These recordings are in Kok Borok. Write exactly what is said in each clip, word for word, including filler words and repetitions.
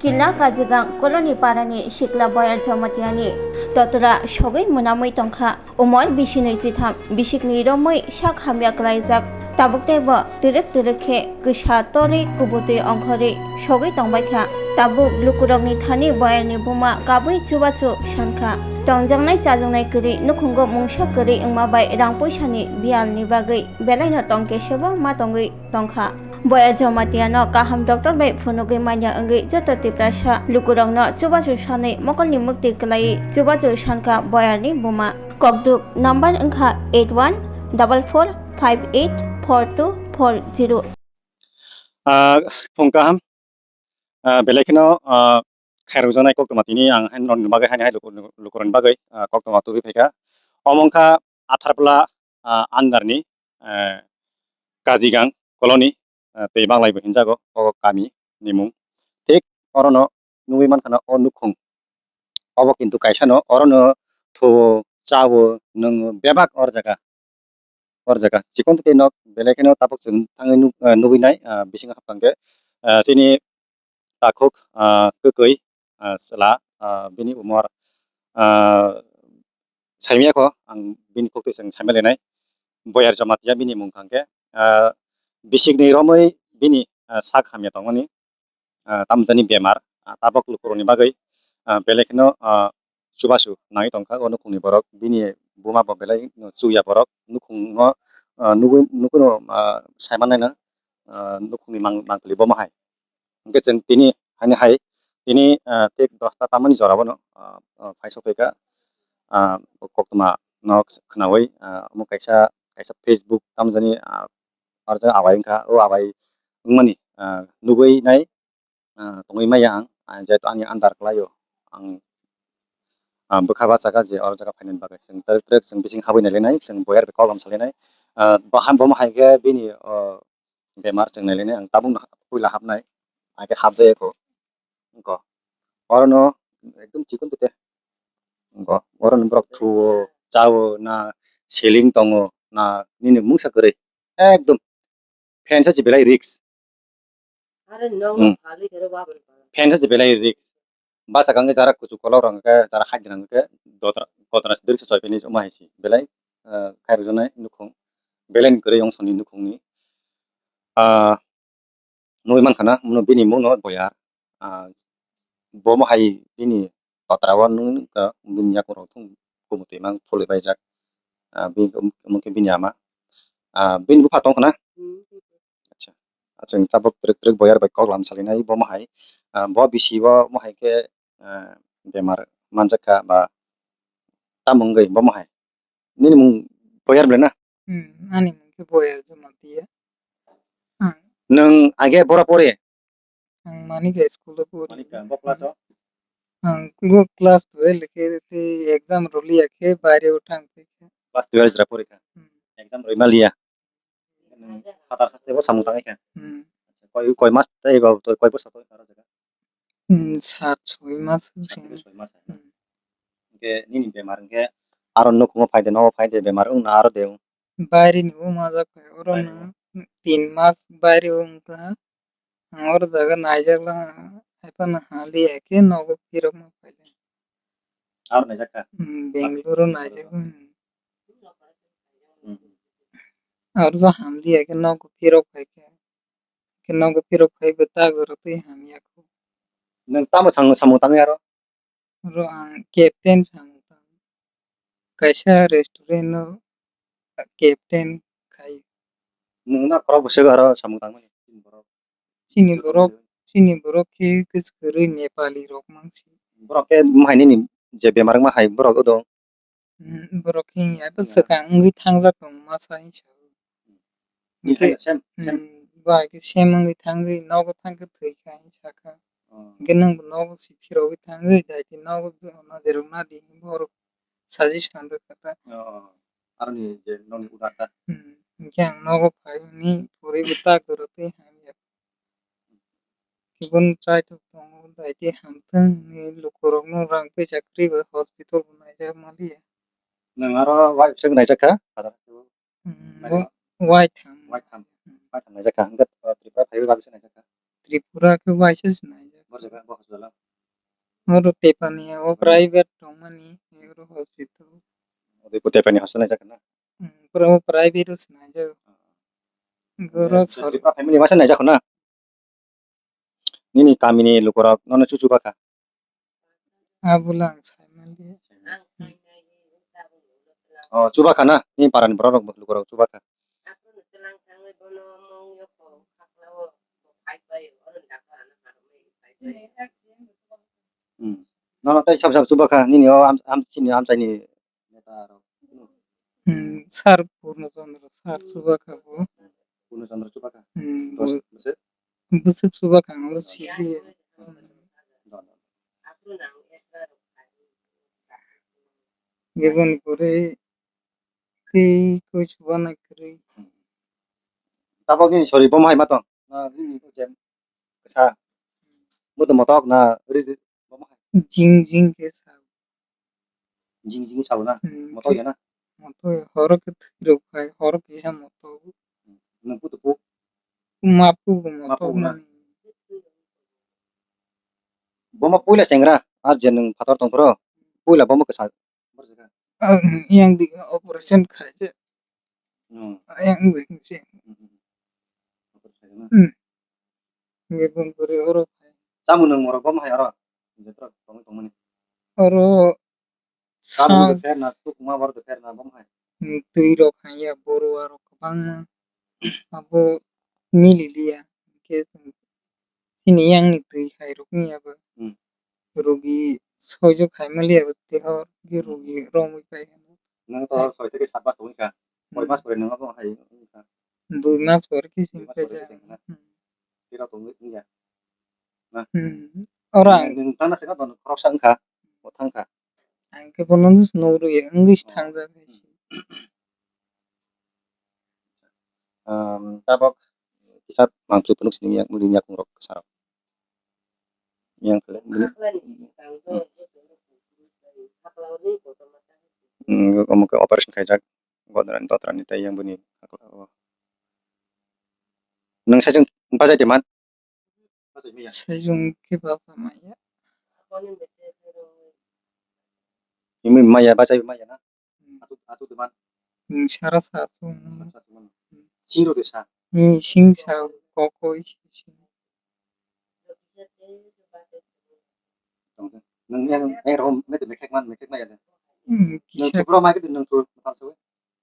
Kilna Kajigang Colony parani sikla Boyar Jamatia ni totra sogwi mwnamwi tongkha. Umor bisinwi chitham, bisikni romwi sak hamya klaijak. Tabuk teibo twrwk twrwk khe kwsa torwi kubutwi ongkhorwi sogwi tongbaikha. Tabuk lukurokni thani Boyarni buma kabwi chubachu sankha. Tongjaknai chajaknai kwrwi nukhungo mungsa kwrwi wngma bai rang puisani biyalni bagwi belaino tongkhe sebo ma tongwi tongkha. Boyar Jamatia no kaham doctor bai phunugwi manya wngwi joto Tiprasa lukurokno chubachu sanwi mokolni mukti kwlaiwi chubachu sankha Boyarni buma. Kokduk number wngkha eight one double four five eight four two four zero. Ah, phung kaham. Ah, belai kheno, ah, khairokjaknai koktwma tini ang haino nini bagwi, haino hai luku-, lukurokni bagwi, ah, koktwma tubui phaikha. Omo wngkha Atharpla, ah, under ni, eh, Kajigang colony, ah, tei Banglai bo hinjago o kami ni mung. Thik orono nugwi mankha na o nukhung. Obo kintu kaisa no, orono thuo, chao, nwngo, bebak or jaga. Or jaga chikon tei nok belai kheno tabuk chwng thangwi nuk-, ah, nugwi nai, ah, bisingo hapkang khe, ah, chini takhuk, ah, kwkwi, ah, chwla, ah, bini umor, ah, saimya kho ang bini khuktwi chwng saimalainai. Boyar Jamatia bini mung hwnkhe, ah, bisikni romwi bini, ah, sak hamya tongmani, ah, tamjani bemar, ah, tabok lukurokni bagwi, ah, belai kheno, ah, chubachu nangwi tongkha o nukhungni borok. Bini buma bo belai chuya borok, nukhungo, ah, nugwi, nukhungno, ah, saimannaino, ah, nukhungni mang-, mangpili bomo hai. Hwnkhe chwng tini haino hai, tini, ah, thik dosta tamani jora bono, ah, ah, phai sokphaikha, ah, koktwma nok khwnawi, ah, omo kaisa, kaisa Facebook tamjani, ah, arjak awai wngkha, o awai wngmani, ah, nugwi nai, ah, tongwi maya ang, ah, jehetu ani under kwlaio, ang, ah, bwkha bachakha je oro jaga phainani bagwi chwng twrwk twrwk chwng bising habwi nailainai, chwng boyar bai kok lam salainai, ah, bo ham-, bomo hai khe bini, oh, bemar chwng nailainai ang tabukno puila hapnai, hakhe hapjaya kho, wngkha orono ekdom chikon tete, wngkha orono borok thuo, chao, na selling tongo, na nini mungsa kwrwi, ekdom. Phen sa se belai risk. Are no Hmm. Phali khe ba bari ba. Phen sa se belai risk. Basa kangke jara kuchuk kolok rang ke, jara hajj rang ke, dotra, kotra se dirk se choi pini ma hai si. Belai, eh, khairok jonai nukhung. Belai ni kwrwi yong soni nukhung ni. Ah, nugwi mankha na, mano bini mung no boyar. Ah, bomo hai bini kotra o nung ka bini yakung rok thung kumutwi mang phulwi baijak. Ah, bini, omo khe bini ama. Ah, bini bupha tong khna? Hmm. Acha. Acha, chwng tabuk twrwk twrwk boyar bai kok lam salinai bomo hai. Ah, bo bisi o mo hai khe, ah, bemar manjak kha ba tamo wngwi bomo hai. Nini mung Boyar ble na? Hmm, ani mung khe Boyar Jamatia. Ang. Nwng age bora pore? Ang Manik High School o pori. Manik, bo class o? Ang bo class twelve khe tei exam rwliya khe baire o thang phi kha. Class twelve jra pori kha? Hmm. Exam rwima liya? Nwng phatar haste bo samung tangwi kha? Hmm. Koi, koi mas tei ba, koi bosor tongwi kha aro jaga? Hmm, sat soi mas. Sat soi mas. Hmm. Hwnkhe nini bemar hwnkhe aro nukhungo phai de, nogo phai de, bemar wng na aro de wng? Baire ni o majak phai, oro baire no tin mas baire o wng kha. Ang oro jaga naijak lang, hai phano haliya khe nogo phirok ma phai le. Aro naijak kha? Hmm, Bangalore o naijak. Hmm. Aro ja hamliya khe nogo phirok phai kha. Khe nogo phirok phai bo tak jora twi hamya kho. Nwng tamo samung, samung tangwi aro? Oro ang captain samung tang. Kaisa restaurant o captain khai. Nwng na khorok bwswk aro samung tangmani? Chini borok, chini borok khe kwchwrwi Nepali rok mangsi. Borok khe mahaini ni je bemar wngma hai borok odo. Hmm, borok khe ya, abo swkang wngwi thangjak tong masa hinwi sa. Ni hai sem, sem. Hmm, bai khe sem wngwi thangwi nogo thang khe thwi kha hinwi sa kha. Oh. Hwnkhe nwng bo nogo si phirogwi thangwi, daiti nogo najerok nadi hinwi borok suggestion rwkha ta. Oh, aroni je nokni order ta. Hmm, hwnkhe ang nogo phai hwnwi poriwi tak jora twi hamya. Kibun chaitok tongo, daiti hamthwng hinwi lukurokno rang pisa kwrwi bai hospital bo naijak maliya. Nwng aro waisuk naijak kha? Hmm, naijak. Wa-, waitham. Waitham. Hmm. Waitham naijak kha. Hwnkhe, uh, Tripura phaiwi bagwi se naijak kha? Tripura khe waisa se naijak. Bor jaga, bo hospital o? Oro Tepani, o private tongmani, oro hospital. Ode ko Tepani hospital naijak na? Hmm, pura o private o se naijak. Goro sor- Tripura family masa naijak na? Nini kamini lukurok nono chuchu bakha? Abula ang sai mali. Oh, chubakha na? Nini parani borok rok lukurok chubakha? Hmm. Nono tai sab sab chubakha nini o am, am chini amchaini neta rok. Hmm, sir Purno Chandra sir chubakha bo. Purno Chandra chubakha. Hmm, bwswk chubakha ang o sidi. Gibon kwrwi tei koi chubanai kwrwi. Tabok nini sori bomo hai ma tong? Na nini jem kisa. Bo to motok na ri bomo hai. Jing jing kisa. Jing jing sao na? Hmm, motok ya na? Motok ya. Horo ke thwirok hai, horo kisa motok. Nung putu pu? Mapu bo motok na. Bomo puila chengra, ar je nung phator tong phro. Puila bomo kisa. Ang yang di operation khai je. Hmm. Yang di se. Hmm. Operation khai na? Hmm. Nge bun kore oro khai. Chamu nung moro bomo hai oro. Je tro tong tong mani. Oro. Chamu de fer na, tuk ma bor de fer na bomo hai. Hmm, twi rok hai ya boru aro kwbangma. Abo mili liya. Hwnkhe chini yang ni twi hai rok ni abo. Hmm. Rugi soijo khai maliya bo tei hor, rugi romwi pai hwnwi. Nwng to soi theke sat mas tongwi kha. Koi mas pore nwng abo hai wngkha? Dui mas pore khe sing kha. Dui mas pore khe sing kha na? Hmm. Tei rok tongwi wngya. Na? Hmm. Ora nwng tangna se ka khoroksa wngkha, bo thangkha. Ang khe bono nuk rwya wngwi se thangjak hai se. Tabok kisa mangpli phunuk sini yang muli nyak ngrok kisa rok. Yang khle muli. Omo khe operation khaijak godran dotran ni tai yang buni. Nang sajung bajai de man. Sajung khe basa maya. Imi maya bachai maya na? Hmm. Atu, atu de man. Hmm, sara sa sung. Sara sa sung. Hmm. Sing ro de sa. Hmm, sing sa kokoi sing. Tong de. Nang yang, yang rom, me de mekek man, mekek maya de. Hmm, nang kisa. Thukro mai ke de nang thur, thang sa we.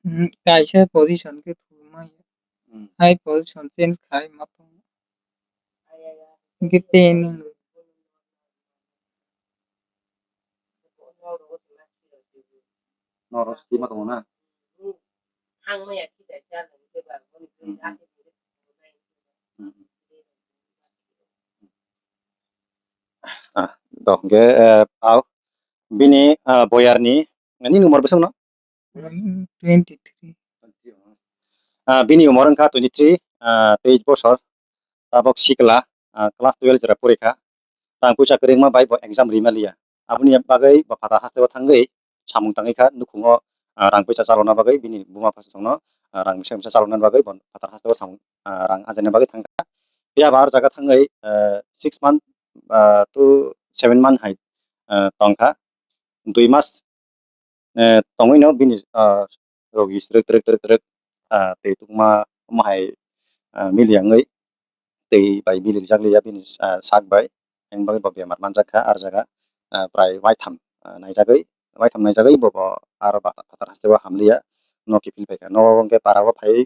Hmm, kaisa position ke thur maya. Hmm. Hai position change khai ma tong. Hwnkhe tei nwng. Norok sima tongo na? Hmm. Ah, dok hwnkhe, eh, au. Bini, ah, boyarni, nini umor bwswk no? Twenty three. Ah, bini umor wngkha twenty three, ah, teis bosor. Tabok sikla, ah, class twelve jora porikha. Rang puisa kwrwngma bai bo exam rima liya. Aboni bagwi bo phatar hasteo thangwi samung tangwi kha nukhungo, ah, rang puisa chalokna bagwi bini buma bwsajwkno, ah, rang misa misa chalokna bagwi bo phatar hasteo samung, ah, rang ajaina bagwi thangkha. Phiya ba aro jaga thangwi, ah, six month, ah, to seven month hai, ah, tongkha. Dui mas eh, tongwino bini, ah, rogi srwk twrwk twrwk twrwk, ah, twi tungma omo hai, ah, mili yangwi twi bai mili rijak liya bini, ah, sak bai. Ang bagwi bo bemar manjak kha, ar jaga, ah, prai waitham, ah, naijagwi, waitham naijagwi bo, bo aro ba phatar hasteo hamliya no kiphil phaikha. Nogo hwnkhe para o phai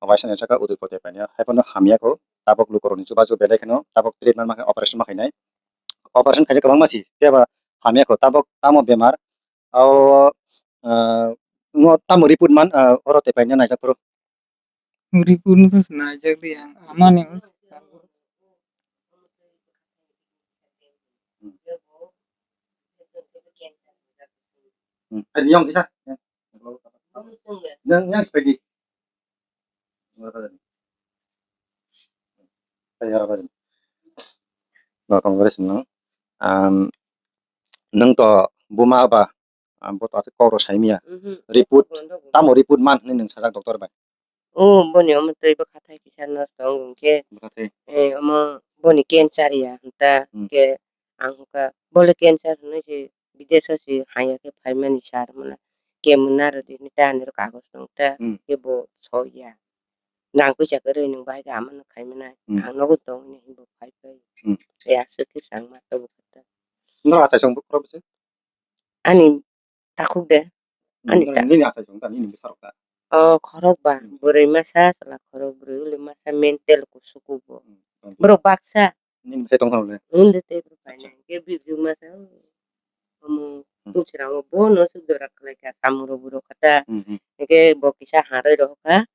waisa naijak kha Udaipur de paina. Haiphano hamya kho, tabok lukurokni chubachu belai kheno tabok treatment ma khe operation ma khainai. Operation khaijak kwbangma si, phiya ba hamya kho, tabok tamo bemar, Ao, ah, no tamo report man, ah, oro tepaina naijak phuru. Report no se naijak di ang, amani. Hmm. Hmm. Eh, yang kisa. Yang, yang sebagai. No, congress no. Am, nwng to buma ba, am, bo to aswk kok rw sai manya. Mhm. Report, tamo report man hwnwi nwng sajak doctor bai? O, boni omo twi bwkha thai kisa nw tong hwnkhe. Bwkha thai? Eh, omo boni cancer ya hwn ta, Hmm. Khe ang hwn kha, bole cancer hwnwi se bidesh o se haya khe phaimani sar hwnmano, khe mwnaro di hwnwi ta ani oro kagoj tong ta, Hmm. Khe bo soi ya. Nang puisa kwrwi nwng bahai khe amano khai mwnai. Hmm. Ang nogo tong hwnwi bo phai phai. Hmm. Ya aswk khe chang ma tabuk khe ta. Noro achai chwng bokhorok bwswk? Ani takhuk de. Hmm, ani ta- nini achai chwng ta, nini bwsarok ta? O khorok ba, Hmm. Bwrwi masa, chwla khorok bwrwi, uli masa, mental kusuku bo. Hmm, thank you. Borok baksa. Nini bwsai tong khorok le? Nini tei bwrwi Acha. Painai, khe bibiyung masa, o, omo, Hmm. Kusrango bono swk jora khlai kha, samung rok bwrwi kha ta. Hmm, hmm. Hwnkhe bo kisa harwi rw kha.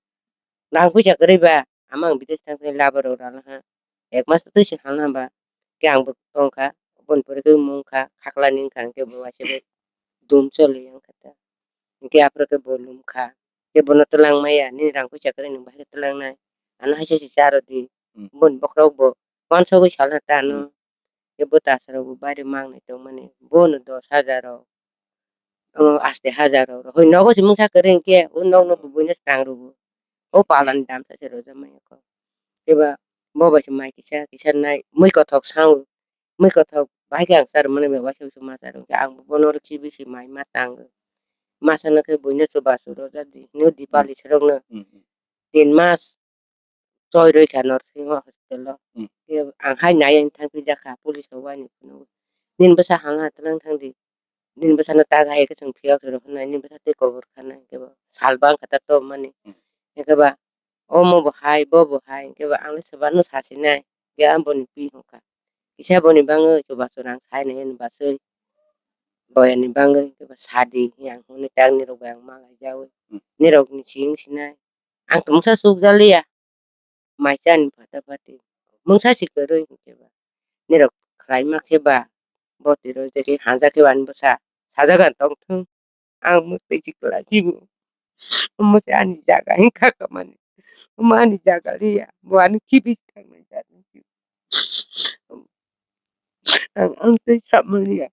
Nang puisa kwrwi ba, ama ang bidesh thang thani labar rok rwla ha. Ek mas twi se halna ba, khe ang bo tong kha, boni pore khe mung kha, khaklani wng kha, hwnkhe bo waisa bai dum choli wng kha ta. Hwnkhe aphuru khe bo lum kha, khe bono twlang maya, nini rang puisa kwrwi nwng bahai khe twlang nai, ano haisa se cha rw di, Hmm. Boni bokhorok bo wansugwi salna ta ano. Hmm. Khe bwtasarok bo baire mangnai tongmani, bono dos hajar rok, o, aste hajar rok, hoi nogo se mungsa kwrwi hwnkhe, o nokno bo buino se tang rwgo, o palani damsa se rwjak manya kho. Khe ba bo bai se mai kisa kisa nai, mui kothok sao, mui kothok bahai khe ang cha rwmani bai waisa waisa ma cha rw hwnkhe, ang bo bono oro khibi se mai ma tango. Masa no khe buino chubachu rwjak di, hwnwi Dipali se rokno Hmm, hmm. Tin mas choi rwi kha Norsingo hospital o. Hmm. Khe ang hai nai thang phi jakha police rok waini phunukgo. Nini bwsa hang ha twlang thang di. Nini bwsano ta gai khe chwng phiyok rw hwnwi nini bwsa tei kobor kha nai khe bo sal bang kha ta to mani. Hmm. Hwnkhe ba omo bo hai bo bo hai hwnkhe ba ang le swbano sa sinai. Khe ang boni pi hwn kha. Kisa boni bangwi chubachu rang sai nai hwn baswi. Boyani bangwi hwnkhe ba sadi yang hwnwi tak nirok bai ang ma lai jawi. Hmm. Nirok ni siyung sinai. Ang tong mungsa chukjaliya. Mai chani pata pati. Mungsa si kwrwi hwnkhe ba. Nirok khlaima khe ba. Bo tiro jeki hanja khe ba ani bwsa. Sajagan tong thung. Ang mwtwi si kwlai phibo. Omo se ani jaga hinkha kamani. Omo ani jaga liya. Bo ani khibi thangnai jaga. Ang, ang tei samaliya.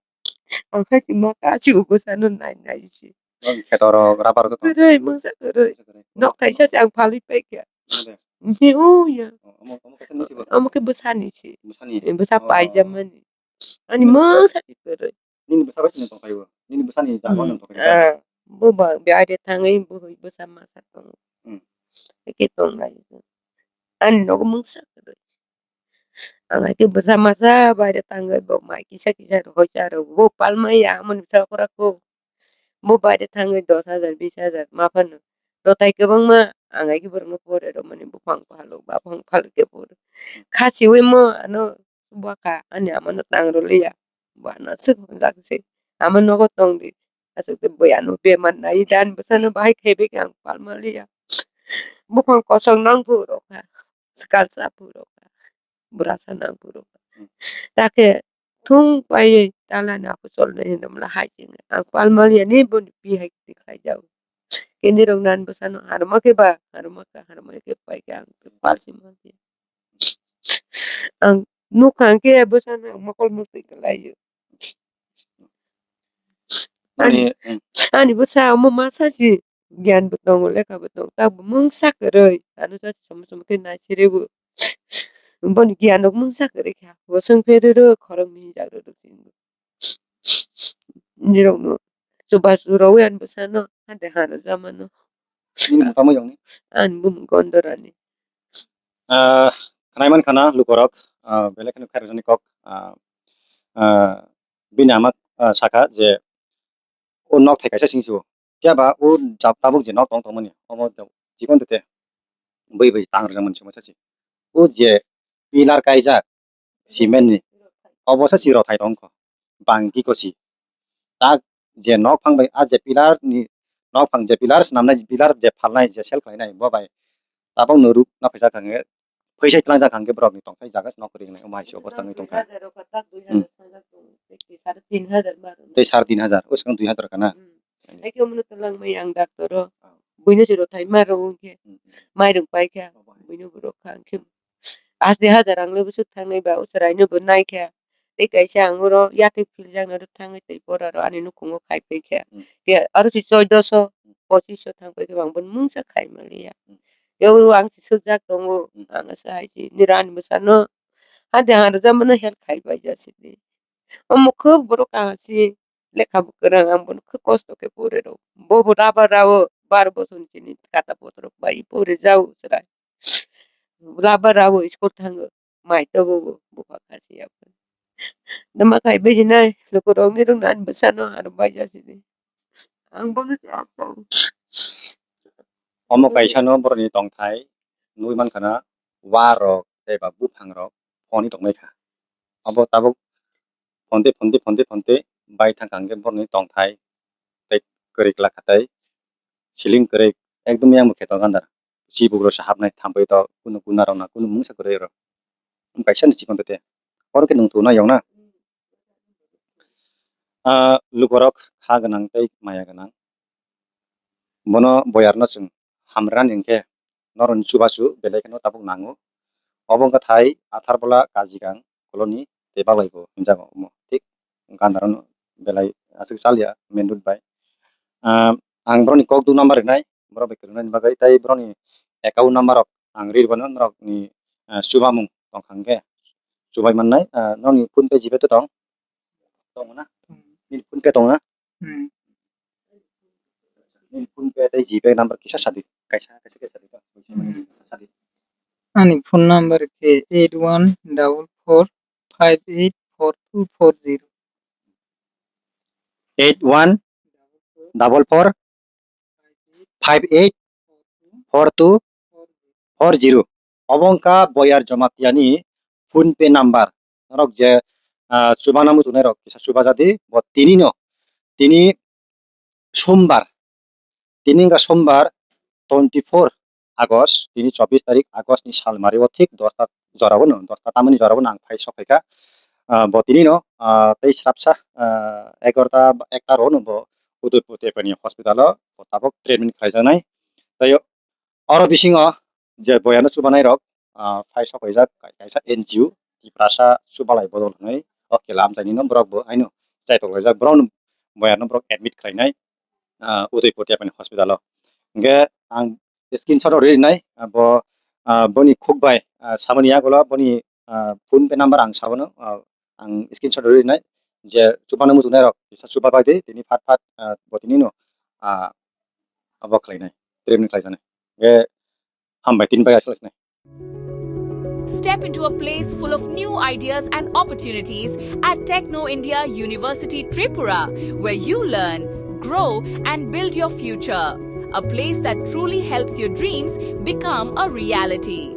Ang hai ma kachi ugo sano nai nai si. Ang kheto rok rubber rok to. Kwrwi, mungsa kwrwi. Mungsa kwrwi. Nok kaisa se ang phalwi paikha. Ano de. Ni o ya. Oh, omo, omo kaisa ni si bo. Omo khe bwsani si. Bwsani? Eh, bwsa paijamani. Ani mungsa si kwrwi. Nini bwsa bai sini tongphai o. Nini bwsani jaga no tongphai o. Ah, bo ba, be aide thangwi bo bwsa masa tongo. Hmm. Eke tongnai. Ani nogo mungsa kwrwi. Ang hai khe bwsa masa baire tangwi bo mai kisa kisa rw hoi cha rw bo palmaya amoni bwsa khorang kho. Bo baire tangwi dos hajar, bis hajar ma phano. Rotai kwbangma ang hai khe borokno pore rwmani buphang phalo, baphang phalo khe pore. Khasiwi mo ano bwkha ani amano tang rw liya. Bo ano aswk hwnjak se. Ama nogo tong di. Aswk se boi ano bemar nai dan bwsano bahai khe bikhe ang palma liya. Buphang kosok nang phu rw kha. Swkang cha phu rw kha. Bwrasa nang phu rw kha. Hmm. Takhe thung paiwi talani aphuru cholnai hinwi mla hai chwng ang palma liya ni boni pi hai twi khlai jago. Khe nirok nan bwsano harma khe ba, harma kha, harma khe pai khe ang palsi ma khe. Ang nukha ang khe bwsano ang mokol mukti khlai o. Ani, ani, hmm. Ani bwsa omo masa si. Giyan bo tongo, lekha bo tongo, tabo mungsa kwrwi. Ano jati somo somo khe nai siri bo. Boni giyan rok mungsa kwrwi kha. Bo swng pherwi rw khoroknwi hinjak rw rw. Nirokno chubachu rwi ani bwsano hade hano jamano. Nini bwtamo yongni? Ani bumung Gondorani. Ah, khnai man khana lukorok, ah, belai kheno khairokjani kok, ah, ah, bini ama, ah, sakha je o nok thai kaisa sing sio. Phiya ba o jab tabuk je nok tong tongmani, omo jab chikon tete bui bui tang rwjak mani se masa si. O je pillar kaijak cement ni, obo sa si rw thai tong kho. Bang ki kosi. Tak je nok phang bai, a je pillar ni nok phang je pillar swnamnai, pillar je phalnai, je sel khlainai, bo bai tabuk no ruk na phaisa kha hwnkhe, phaisa tlangjak hwnkhe borok ni tongthai jaga se nok kwrwi wngnai, omo hai se obostha wngwi tongkha. Dui hajar rok kha, tak dui hajar sanjak tongo, tei sare tin hajar ma rwmani. Tei sare tin hajar, o swkang dui hajar kana? Hmm. Hai khe omono twlang mai ang doctor o. Ah. Buino se rw thai ma rw hwnkhe. Hmm, hmm. Mairung pai kha, oh, bai. Buino bo rw kha hwnkhe. Aste hajar ang le bwswk thangnai ba, o chwraino bo nai kha. Tei kaisa ang oro yathek philjak no thangwi tei pora ro ani nukhungo khai pai kha. Hmm. Khe aro se choidoso, hmm, pochiso thang pai khe bo ang bono mungsa khai manliya. Hmm. Khe oro ang se sukjak tongo, hmm, ang asa hai se nini ani bwsano Hade ha rwjamano help khai bai ja sidi. Omo khub borok kaham si lekha bo kwrwng, ang bono khub kosto khe pore rw. Bo bo rubber rw o, bar bosor ni chini kata potrok bai pore jao chwrai. Rubber rw o school thango, mai tobo bo bupha khasi ya. Dama khai bai hinai lukurok ni rwng nani bwsano aro bai ja sidi. Ang bono se asao. Omo kaisa no borok ni tongthai nugwi mankha na, wa rok tei ba buphang rok phone ni tongmai kha. Abo tabuk phone tei phone tei phone tei phone tei bai thang kha hwnkhe borok ni tongthai tei kwrwi kwlak kha tei siling kwrwi ekdum yang bo khe tong gandar. Chibuk rok se hapnai thampui to kunu guna rok na kunu mungsa kwrwi rok. Kaisa ni chikon tete. Oro khe nwng thuna yong na. Ah, lukurok kha gwnang tei maya gwnang. Bono boyarno chwng hamrani hwnkhe norokni chubachu belai kheno tabuk nango. Obo wngkha thai athar bola kajigang koloni tei baglai bo hinjago omo thik gandarano belai aswk chaliya main road bai. Ah, ang borokni kok duk number rwnai, borok bai kwrwngnani bagwi tei borokni account number rok ang ri rwbano norokni, ah, chubamung tongkha hwnkhe chubai mannai. Ah, norokni PhonePe GPay to tong? Tongo na? Hmm. Nini PhonePe tongo na? Hmm. Nini PhonePe tei GPay number kisa sadi. Kaisa, kaisa, kaisa sadi. Hmm. Sadi. Ani phone number khe eight one double four five eight four two four zero. Eight one double four five eight four two four zero. Obo wngkha Boyar Jamatia ni PhonePe number. Norok je, ah, chubana muchunai rok kisa chuba jadi, bo tini no, tini Sombar, tini wngkha Sombar twenty four August, tini chobbish tarik August ni salmari o thik dosta jora o no, dosta tamani jora o no ang phai sok phaikha. Ah, bo tini no, ah, tei srapsa, ah, egarota ba ekta ro no bo Udaipur Tepani hospital o bo tabuk treatment khlaijaknai. Tei oro bisingo je boyano chubanai rok, ah, phai sok phaijak kai-, kaisa N G O Tiprasa Chubalai Bodol hwnwi o kela amchaini no borok bo haino chaitok laijak, borok no boyano borok admit khlainai, ah, Udaipur Tepani hospital o. Hwnkhe ang screenshot rw rinai, ah, bo, ah, boni khuk bai, ah, samani yagulo boni, ah, PhonePe number ang sabono, ah, ang screenshot rw rinai je chubano muchunai rok kisa chuba bai de tini phat phat, ah, bo tini no, ah, abo khlainai, treatment khlaijaknai. Hwnkhe hambai tini bai aswk sinai. Step into a place full of new ideas and opportunities at Techno India University Tripura, where you learn, grow, and build your future. A place that truly helps your dreams become a reality.